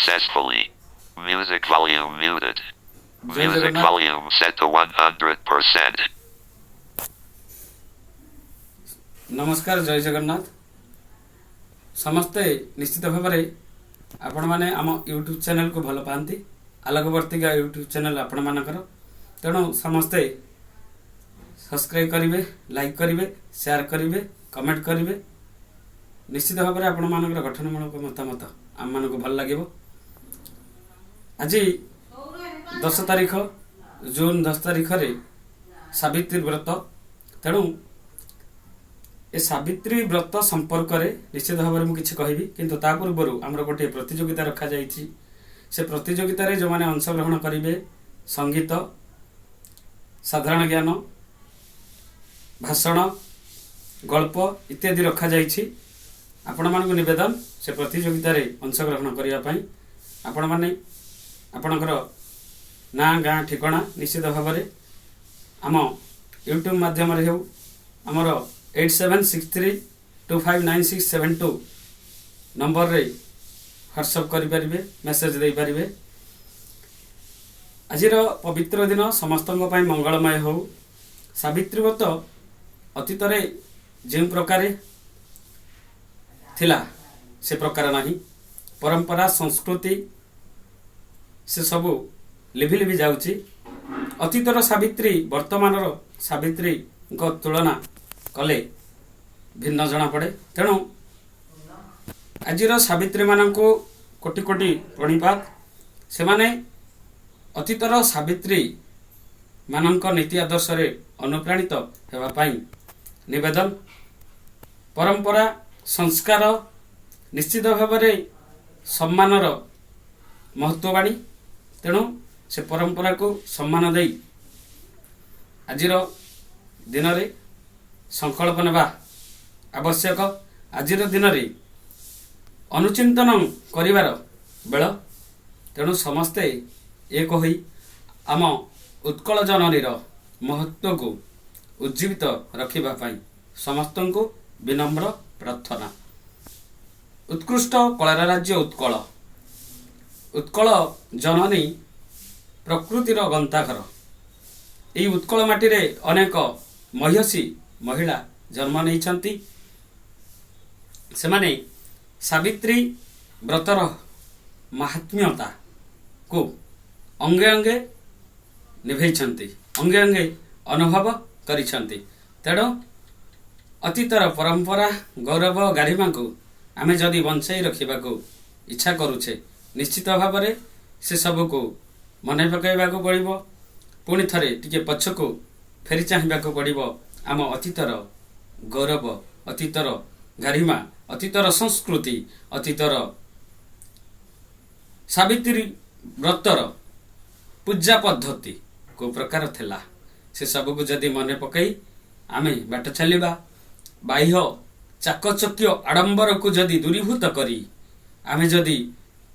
successfully. Music volume muted. Jay Music Jagannath. Volume set to 100%. ନମସ୍କାର, ଜୟ ଜଗନ୍ନାଥ। ସମସ୍ତେ ନିଶ୍ଚିତ ଭାବରେ ଆପଣମାନେ ଆମ ୟୁଟ୍ୟୁବ୍ ଚ୍ୟାନେଲକୁ ଭଲ ପାଆନ୍ତି। ଆଲୋକବର୍ତ୍ତିକା ୟୁଟ୍ୟୁବ୍ ଚ୍ୟାନେଲ ଆପଣମାନଙ୍କର। ତେଣୁ ସମସ୍ତେ ସବସ୍କ୍ରାଇବ୍ କରିବେ, ଲାଇକ୍ କରିବେ, ସେୟାର କରିବେ, କମେଣ୍ଟ କରିବେ। ନିଶ୍ଚିତ ଭାବରେ ଆପଣମାନଙ୍କର ଗଠନମୂଳକ ମତାମତ ଆମମାନଙ୍କୁ ଭଲ ଲାଗିବ। ଆଜି 10 ତାରିଖ, ଜୁନ୍ 10 ତାରିଖରେ ସାବିତ୍ରୀ ବ୍ରତ। ତେଣୁ ଏ ସାବିତ୍ରୀ ବ୍ରତ ସମ୍ପର୍କରେ ନିଶ୍ଚିତ ଭାବରେ ମୁଁ କିଛି କହିବି, କିନ୍ତୁ ତା ପୂର୍ବରୁ ଆମର ଗୋଟିଏ ପ୍ରତିଯୋଗିତା ରଖାଯାଇଛି। ସେ ପ୍ରତିଯୋଗିତାରେ ଯେଉଁମାନେ ଅଂଶଗ୍ରହଣ କରିବେ, ସଙ୍ଗୀତ, ସାଧାରଣ ଜ୍ଞାନ, ଭାଷଣ, ଗଳ୍ପ ଇତ୍ୟାଦି ରଖାଯାଇଛି। ଆପଣମାନଙ୍କୁ ନିବେଦନ, ସେ ପ୍ରତିଯୋଗିତାରେ ଅଂଶଗ୍ରହଣ କରିବା ପାଇଁ ଆପଣମାନେ ଆପଣଙ୍କର ନାଁ, ଗାଁ, ଠିକଣା ନିଶ୍ଚିତ ଭାବରେ ଆମ ୟୁଟ୍ୟୁବ୍ ମାଧ୍ୟମରେ ହେଉ, ଆମର 8763259672 ନମ୍ବରରେ ହ୍ୱାଟ୍ସଅପ୍ କରିପାରିବେ, ମେସେଜ ଦେଇପାରିବେ। ଆଜିର ପବିତ୍ର ଦିନ ସମସ୍ତଙ୍କ ପାଇଁ ମଙ୍ଗଳମୟ ହେଉ। ସାବିତ୍ରୀ ବ୍ରତ ଅତୀତରେ ଯେଉଁ ପ୍ରକାରେ ଥିଲା, ସେ ପ୍ରକାର ନାହିଁ। ପରମ୍ପରା, ସଂସ୍କୃତି ସେ ସବୁ ଲିଭି ଲିଭି ଯାଉଛି। ଅତୀତର ସାବିତ୍ରୀ, ବର୍ତ୍ତମାନର ସାବିତ୍ରୀଙ୍କ ତୁଳନା କଲେ ଭିନ୍ନ ଜଣାପଡ଼େ। ତେଣୁ ଆଜିର ସାବିତ୍ରୀମାନଙ୍କୁ କୋଟି କୋଟି ପ୍ରଣିପାତ। ସେମାନେ ଅତୀତର ସାବିତ୍ରୀ ମାନଙ୍କ ନୀତି ଆଦର୍ଶରେ ଅନୁପ୍ରାଣିତ ହେବା ପାଇଁ ନିବେଦନ। ପରମ୍ପରା, ସଂସ୍କାର ନିଶ୍ଚିତ ଭାବରେ ସମ୍ମାନର ମହତ୍ଵବାଣୀ। ତେଣୁ ସେ ପରମ୍ପରାକୁ ସମ୍ମାନ ଦେଇ ଆଜିର ଦିନରେ ସଂକଳ୍ପ ନେବା ଆବଶ୍ୟକ। ଆଜିର ଦିନରେ ଅନୁଚିନ୍ତନ କରିବାର ବେଳ। ତେଣୁ ସମସ୍ତେ ଏକ ହୋଇ ଆମ ଉତ୍କଳ ଜନନୀର ମହତ୍ଵକୁ ଉଜ୍ଜୀବିତ ରଖିବା ପାଇଁ ସମସ୍ତଙ୍କୁ ବିନମ୍ର ପ୍ରାର୍ଥନା। ଉତ୍କୃଷ୍ଟ କଳାର ରାଜ୍ୟ ଉତ୍କଳ। ଉତ୍କଳ ଜନନୀ ପ୍ରକୃତିର ଗନ୍ତାଘର। ଏହି ଉତ୍କଳ ମାଟିରେ ଅନେକ ମହିୟସୀ ମହିଳା ଜନ୍ମ ନେଇଛନ୍ତି। ସେମାନେ ସାବିତ୍ରୀ ବ୍ରତର ମାହାତ୍ମ୍ୟତାକୁ ଅଙ୍ଗେ ଅଙ୍ଗେ ନିଭେଇଛନ୍ତି, ଅଙ୍ଗେ ଅଙ୍ଗେ ଅନୁଭବ କରିଛନ୍ତି। ତେଣୁ ଅତୀତର ପରମ୍ପରା, ଗୌରବ, ଗାରିମାକୁ ଆମେ ଯଦି ବଞ୍ଚାଇ ରଖିବାକୁ ଇଚ୍ଛା କରୁଛେ, ନିଶ୍ଚିତ ଭାବରେ ସେ ସବୁକୁ ମନେ ପକାଇବାକୁ ପଡ଼ିବ। ପୁଣି ଥରେ ଟିକେ ପଛକୁ ଫେରି ଚାହିଁବାକୁ ପଡ଼ିବ। ଆମ ଅତୀତର ଗୌରବ, ଅତୀତର ଗାରିମା, ଅତୀତର ସଂସ୍କୃତି, ଅତୀତର ସାବିତ୍ରୀ ବ୍ରତର ପୂଜା ପଦ୍ଧତି କେଉଁ ପ୍ରକାର ଥିଲା, ସେ ସବୁକୁ ଯଦି ମନେ ପକାଇ ଆମେ ବାଟ ଚାଲିବା, ବାହ୍ୟ ଚାକଚକ୍ୟ ଆଡ଼ମ୍ବରକୁ ଯଦି ଦୂରୀଭୂତ କରି ଆମେ ଯଦି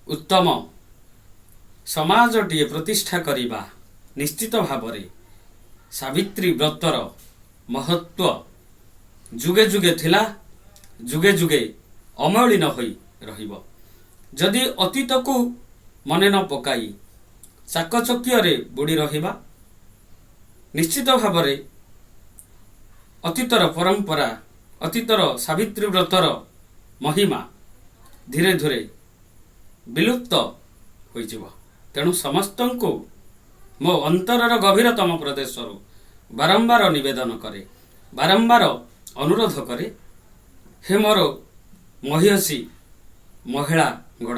ଉତ୍ତମ ସମାଜଟିଏ ପ୍ରତିଷ୍ଠା କରିବା, ନିଶ୍ଚିତ ଭାବରେ ସାବିତ୍ରୀ ବ୍ରତର ମହତ୍ଵ ଯୁଗେ ଯୁଗେ ଥିଲା, ଯୁଗେ ଯୁଗେ ଅମଳିନ ହୋଇ ରହିବ। ଯଦି ଅତୀତକୁ ମନେ ନ ପକାଇ ଚାକଚକ୍ୟରେ ବୁଡ଼ି ରହିବା, ନିଶ୍ଚିତ ଭାବରେ ଅତୀତର ପରମ୍ପରା, ଅତୀତର ସାବିତ୍ରୀ ବ୍ରତର ମହିମା ଧୀରେ ଧୀରେ ବିଲୁପ୍ତ ହୋଇଯିବ। ତେଣୁ ସମସ୍ତଙ୍କୁ ମୋ ଅନ୍ତରର ଗଭୀରତମ ପ୍ରଦେଶରୁ ବାରମ୍ବାର ନିବେଦନ କରେ, ବାରମ୍ବାର ଅନୁରୋଧ କରେ, ହେ ମୋର ମହିୟସୀ ମହିଳା ଗଣ,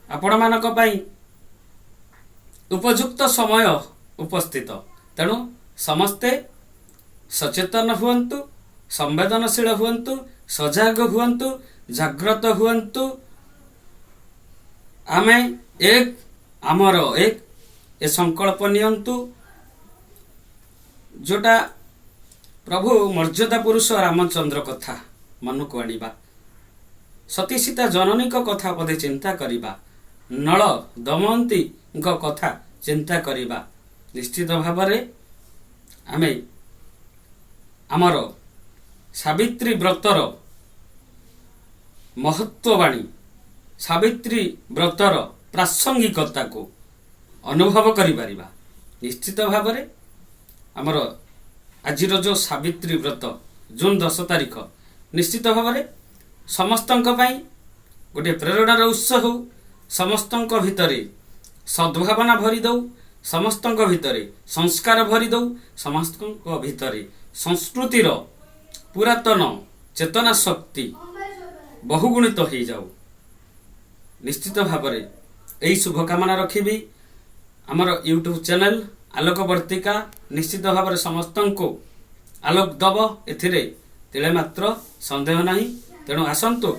ଆପଣମାନଙ୍କ ପାଇଁ ଉପଯୁକ୍ତ ସମୟ ଉପସ୍ଥିତ। ତେଣୁ ସମସ୍ତେ ସଚେତନ ହୁଅନ୍ତୁ, ସମ୍ବେଦନଶୀଳ ହୁଅନ୍ତୁ, ସଜାଗ ହୁଅନ୍ତୁ, ଜାଗ୍ରତ ହୁଅନ୍ତୁ। ଆମେ ଏକ, ଆମର ଏକ, ଏ ସଂକଳ୍ପ ନିଅନ୍ତୁ। ଯୋଉଟା ପ୍ରଭୁ ମର୍ଯ୍ୟାଦା ପୁରୁଷ ରାମଚନ୍ଦ୍ର କଥା ମନକୁ ଆଣିବା, ସତୀ ସୀତା ଜନନୀଙ୍କ କଥା ପଦେ ଚିନ୍ତା କରିବା, ନଳ ଦମୟନ୍ତୀଙ୍କ କଥା ଚିନ୍ତା କରିବା, ନିଶ୍ଚିତ ଭାବରେ ଆମେ ଆମର ସାବିତ୍ରୀ ବ୍ରତର ମହତ୍ଵବାଣୀ ସାବିତ୍ରୀ ବ୍ରତର ପ୍ରାସଙ୍ଗିକତାକୁ ଅନୁଭବ କରିପାରିବା, ନିଶ୍ଚିତ ଭାବରେ ଆମର ଆଜିର ଯେଉଁ ସାବିତ୍ରୀ ବ୍ରତ ଜୁନ 10 ତାରିଖ ନିଶ୍ଚିତ ଭାବରେ ସମସ୍ତଙ୍କ ପାଇଁ ଗୋଟିଏ ପ୍ରେରଣାର ଉତ୍ସ ହେଉ, ସମସ୍ତଙ୍କ ଭିତରେ ସଦ୍ଭାବନା ଭରି ଦେଉ, ସମସ୍ତଙ୍କ ଭିତରେ ସଂସ୍କାର ଭରି ଦେଉ, ସମସ୍ତଙ୍କ ଭିତରେ ସଂସ୍କୃତିର ପୁରାତନ ଚେତନା ଶକ୍ତି ବହୁଗୁଣିତ ହେଇଯାଉ। ନିଶ୍ଚିତ ଭାବରେ ଏହି ଶୁଭକାମନା ରଖିବି। ଆମର ୟୁଟ୍ୟୁବ୍ ଚ୍ୟାନେଲ ଆଲୋକବର୍ତ୍ତିକା ନିଶ୍ଚିତ ଭାବରେ ସମସ୍ତଙ୍କୁ ଆଲୋକ ଦେବ, ଏଥିରେ ତିଳେ ମାତ୍ର ସନ୍ଦେହ ନାହିଁ। ତେଣୁ ଆସନ୍ତୁ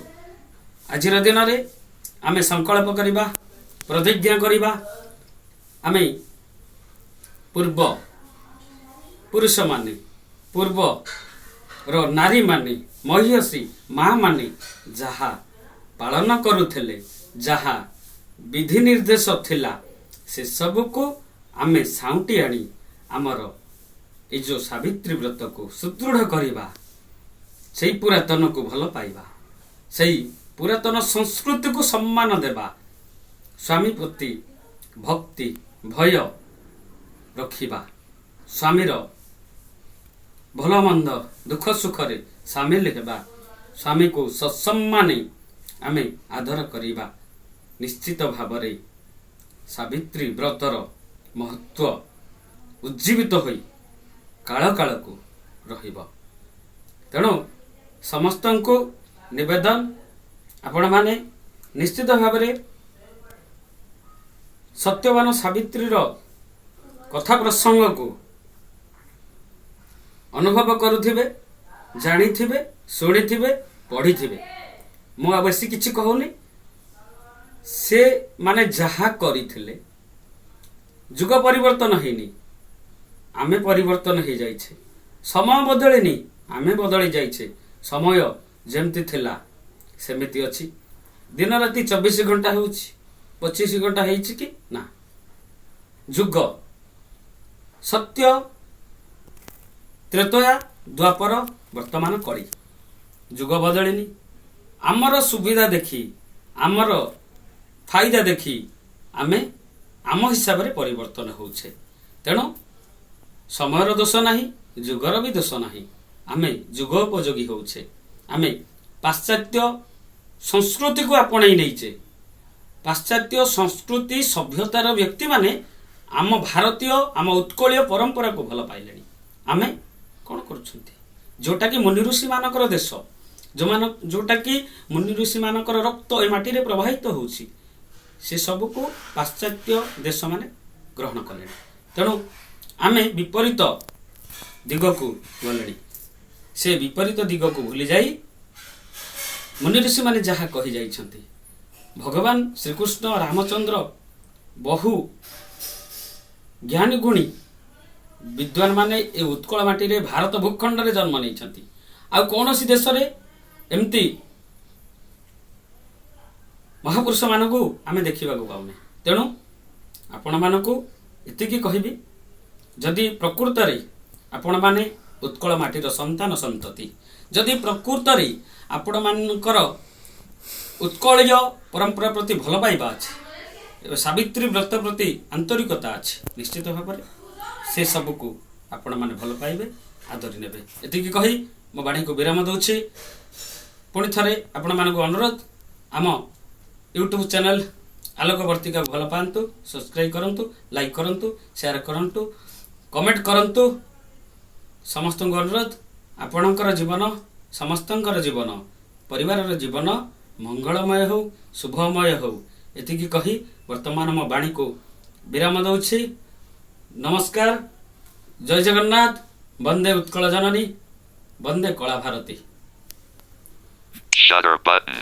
ଆଜିର ଦିନରେ ଆମେ ସଂକଳ୍ପ କରିବା, ପ୍ରତିଜ୍ଞା କରିବା, ଆମେ ପୂର୍ବ ପୁରୁଷମାନେ, ପୂର୍ବର ନାରୀମାନେ, ମହିଷୀ ମା ମାନେ ଯାହା ପାଳନ କରୁଥିଲେ, ଯାହା ବିଧି ନିର୍ଦ୍ଦେଶ ଥିଲା, ସେସବୁକୁ ଆମେ ସାଉଁଟି ଆଣି ଆମର ଏଇ ଯେଉଁ ସାବିତ୍ରୀ ବ୍ରତକୁ ସୁଦୃଢ଼ କରିବା, ସେଇ ପୁରାତନକୁ ଭଲ ପାଇବା, ସେଇ ପୁରାତନ ସଂସ୍କୃତିକୁ ସମ୍ମାନ ଦେବା, ସ୍ୱାମୀ ପ୍ରତି ଭକ୍ତି ଭୟ ରଖିବା, ସ୍ୱାମୀର ଭଲ ମନ୍ଦ ଦୁଃଖ ସୁଖରେ ସାମିଲ ହେବା, ସ୍ୱାମୀକୁ ସସମ୍ମାନେ ଆମେ ଆଦର କରିବା। ନିଶ୍ଚିତ ଭାବରେ ସାବିତ୍ରୀ ବ୍ରତର ମହତ୍ଵ ଉଜ୍ଜୀବିତ ହୋଇ କାଳ କାଳକୁ ରହିବ। ତେଣୁ ସମସ୍ତଙ୍କୁ ନିବେଦନ, ଆପଣମାନେ ନିଶ୍ଚିତ ଭାବରେ ସତ୍ୟବାନ ସାବିତ୍ରୀର କଥା ପ୍ରସଙ୍ଗକୁ ଅନୁଭବ କରୁଥିବେ, ଜାଣିଥିବେ, ଶୁଣିଥିବେ, ପଢ଼ିଥିବେ। ମୁଁ ଆଉ ବେଶୀ କିଛି କହୁନି। ସେ ମାନେ ଯାହା କରିଥିଲେ, ଯୁଗ ପରିବର୍ତ୍ତନ ହେଇନି, ଆମେ ପରିବର୍ତ୍ତନ ହେଇଯାଇଛେ। ସମୟ ବଦଳିନି, ଆମେ ବଦଳି ଯାଇଛେ। ସମୟ ଯେମିତି ଥିଲା ସେମିତି ଅଛି। ଦିନ ରାତି 24 ଘଣ୍ଟା ହେଉଛି, 25 ଘଣ୍ଟା ହେଇଛି କି ନା? ଯୁଗ ସତ୍ୟ, ତ୍ରେତୟା, ଦ୍ୱାପର, ବର୍ତ୍ତମାନ କଳି। ଯୁଗ ବଦଳିନି। ଆମର ସୁବିଧା ଦେଖି, ଆମର ଫାଇଦା ଦେଖି ଆମେ ଆମ ହିସାବରେ ପରିବର୍ତ୍ତନ ହେଉଛେ। ତେଣୁ ସମୟର ଦୋଷ ନାହିଁ, ଯୁଗର ବି ଦୋଷ ନାହିଁ। ଆମେ ଯୁଗ ଉପଯୋଗୀ ହେଉଛେ। ଆମେ ପାଶ୍ଚାତ୍ୟ ସଂସ୍କୃତିକୁ ଆପଣେଇ ନେଇଛେ। ପାଶ୍ଚାତ୍ୟ ସଂସ୍କୃତି ସଭ୍ୟତାର ବ୍ୟକ୍ତିମାନେ ଆମ ଭାରତୀୟ, ଆମ ଉତ୍କଳୀୟ ପରମ୍ପରାକୁ ଭଲ ପାଇଲେଣି। ଆମେ କ'ଣ କରୁଛନ୍ତି? ଯେଉଁଟାକି ମୁନି ଋଷିମାନଙ୍କର ଦେଶ, ଯେଉଁଟାକି ମୁନି ଋଷିମାନଙ୍କର ରକ୍ତ ଏ ମାଟିରେ ପ୍ରବାହିତ ହେଉଛି, ସେ ସବୁକୁ ପାଶ୍ଚାତ୍ୟ ଦେଶମାନେ ଗ୍ରହଣ କଲେଣି। ତେଣୁ ଆମେ ବିପରୀତ ଦିଗକୁ ଗଲେଣି। ସେ ବିପରୀତ ଦିଗକୁ ଭୁଲି ଯାଇ ମୁନି ଋଷିମାନେ ଯାହା କହି ଯାଇଛନ୍ତି, ଭଗବାନ ଶ୍ରୀକୃଷ୍ଣ, ରାମଚନ୍ଦ୍ର, ବହୁ ଜ୍ଞାନୀ ଗୁଣୀ ବିଦ୍ୱାନ ମାନେ ଏ ଉତ୍କଳ ମାଟିରେ, ଭାରତ ଭୂଖଣ୍ଡରେ ଜନ୍ମ ନେଇଛନ୍ତି। ଆଉ କୌଣସି ଦେଶରେ ଏମିତି ମହାପୁରୁଷମାନଙ୍କୁ ଆମେ ଦେଖିବାକୁ ପାଉନେ। ତେଣୁ ଆପଣମାନଙ୍କୁ ଏତିକି କହିବି, ଯଦି ପ୍ରକୃତରେ ଆପଣମାନେ ଉତ୍କଳ ମାଟିର ସନ୍ତାନ ସନ୍ତତି, ଯଦି ପ୍ରକୃତରେ ଆପଣମାନଙ୍କର ଉତ୍କଳୀୟ ପରମ୍ପରା ପ୍ରତି ଭଲ ପାଇବା ଅଛି, ସାବିତ୍ରୀ ବ୍ରତ ପ୍ରତି ଆନ୍ତରିକତା ଅଛି, ନିଶ୍ଚିତ ଭାବରେ ସେ ସବୁକୁ ଆପଣମାନେ ଭଲ ପାଇବେ, ଆଦରି ନେବେ। ଏତିକି କହି ମୋ ବାଣୀକୁ ବିରାମ ଦେଉଛି। ପୁଣି ଥରେ ଆପଣମାନଙ୍କୁ ଅନୁରୋଧ, ଆମ ୟୁଟ୍ୟୁବ୍ ଚ୍ୟାନେଲ୍ ଆଲୋକବର୍ତ୍ତିକାକୁ ଭଲ ପାଆନ୍ତୁ, ସବସ୍କ୍ରାଇବ୍ କରନ୍ତୁ, ଲାଇକ୍ କରନ୍ତୁ, ସେୟାର କରନ୍ତୁ, କମେଣ୍ଟ କରନ୍ତୁ। ସମସ୍ତଙ୍କୁ ଅନୁରୋଧ, ଆପଣଙ୍କର ଜୀବନ, ସମସ୍ତଙ୍କର ଜୀବନ, ପରିବାରର ଜୀବନ ମଙ୍ଗଳମୟ ହେଉ, ଶୁଭମୟ ହେଉ। ଏତିକି କହି ବର୍ତ୍ତମାନ ମୋ ବାଣୀକୁ ବିରାମ ଦେଉଛି। ନମସ୍କାର, ଜୟ ଜଗନ୍ନାଥ, ବନ୍ଦେ ଉତ୍କଳ ଜନନୀ, ବନ୍ଦେ କଳା ଭାରତୀ। Shutter button.